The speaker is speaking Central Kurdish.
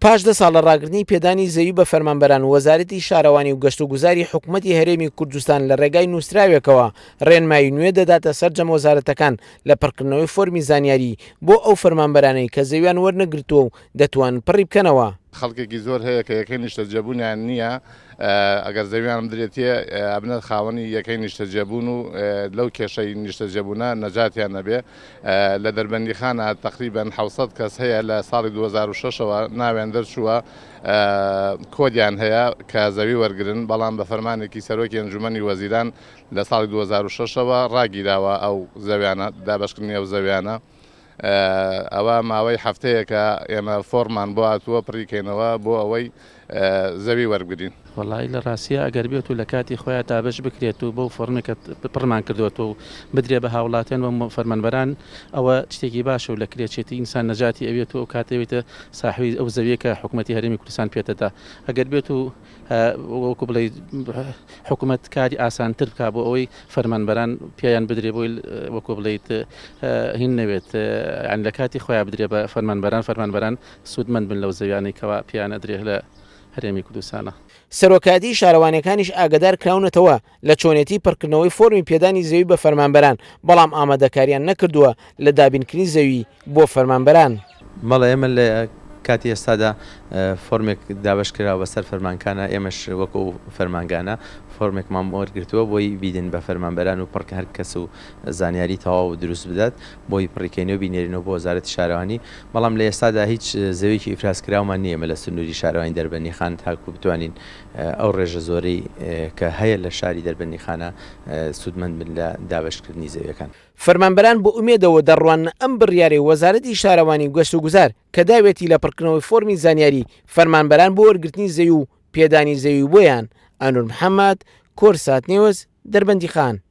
پاش دە ساڵ لە ڕاگرتنی پێدانی زەوی بە فەرمانبەران، وەزارەتی شارەوانی و گەشتوگوزاری حکومەتی هەرێمی کوردستان لە ڕێگای نووسراوێکەوە ڕێنمایی نوێ دەداتە سەرجەم وەزارەتەکان لە پڕکردنەوەی فۆرمی زانیاری بۆ ئەو فەرمانبەرانەی کە زەویان وەرنەگرتووە و دەتوانن پڕی بکەنەوە. خەڵکێکی زۆر هەیە کە یەکەی نیشتەجێبوونیان نییە، ئەگەر زەویان بدرێتێ ئەبنە خاوەنی یەکەی نیشتەجێبوون و لەو کێشەی نیشتەجێبوونە نەجاتیان ئەبێ. لە دەربەندیخانە تەقریبەن 700 کەس هەیە لە ساڵی 2006 ەوە ناویان دەرچووە کۆدیان هەیە کە زەوی وەرگرن، بەڵام بە فەرمانێکی سەرۆکی ئەنجومەنی وەزیران لە ساڵی 2006 ەوە ڕاگیراوە ئەو زەویانە، دابەشکردنی ئەو زەویانە. ئەوە ماوەی هەفتەیەکە ئێمە فۆڕمان بۆ هاتووە پڕی کەینەوە بۆ ئەوەی زەوی وەربگرین. وەڵایی لە ڕاستیا ئەگەر بێت و لە کاتی خۆیا دابەش بکرێت و بەو فۆڕمەی کە پڕمان کردۆتەوە و بدرێ بە هاوڵاتیان و فەرمانبەران ئەوە شتێکی باشە و لە کرێچێتی ئینسان نەجاتی ئەبێت و ئەو کاتەی بێتە ساحێبی ئەو زەویە کە حکومەتی هەرێمی کوردستان پێتەدا ئەگەر بێت و وەکو بڵێی حکومەت کاری ئاسانتر بکا بۆ ئەوەی فەرمانبەران پێیان بدرێ بۆی وەکو بڵێیت هین نەوێت یانی لە کاتی خۆیان بدرێ بە فەرمانبەران فەرمانبەران سوودمەند بن لەو زەویانەی کەوا پێیان ئەدرێ لە هەرێمی کوردستانە. سەرۆکایەتی شارەوانیەکانیش ئاگەدار کراونەتەوە لە چۆنێتی پڕکردنەوەی فۆرمی پێدانی زەوی بە فەرمانبەران، بەڵام ئامادەکاریان نەکردووە لە دابینکردنی زەوی بۆ فەرمانبەران. بەڵێ ئێمە لە کاتی ئێستادا فۆرمێک دابەش کراوە بەسەر فەرمانکانا، ئێمەش وەکو ئەو فەرمانگانە فۆرمێکمان وەرگرتووە بۆی بیدەین بە فەرمانبەران و پڕ هەر کەس و زانیاری تەواو و دروست بدات بۆی پڕیکەینەوە بینێرینەوە بۆ وەزارەتی شارەوانی، بەڵام لە ئێستادا هیچ زەویەکی ئیفرازکراومان نییە ئێمە لە سنووری شارەوانی دەربەندیخان تاکو بتوانین ئەو ڕێژە زۆرەی کە هەیە لە شاری دەربەندیخانە سوودمەند بن لە دابەشکردنی زەویەکان. فەرمانبەران بە ئومێدەوە دەڕواننە ئەم بڕیارەی وەزارەتی شارەوانی و گەشتوگوزار کە داوێتی لە پڕکردنەوەی فۆرمی زانیاری فەرمانبەران بۆ وەرگرتنی زەوی و پێدانی زەوی بۆیان، ئەنور محەمەد، کۆرسات نیوز، دەربەندیخان.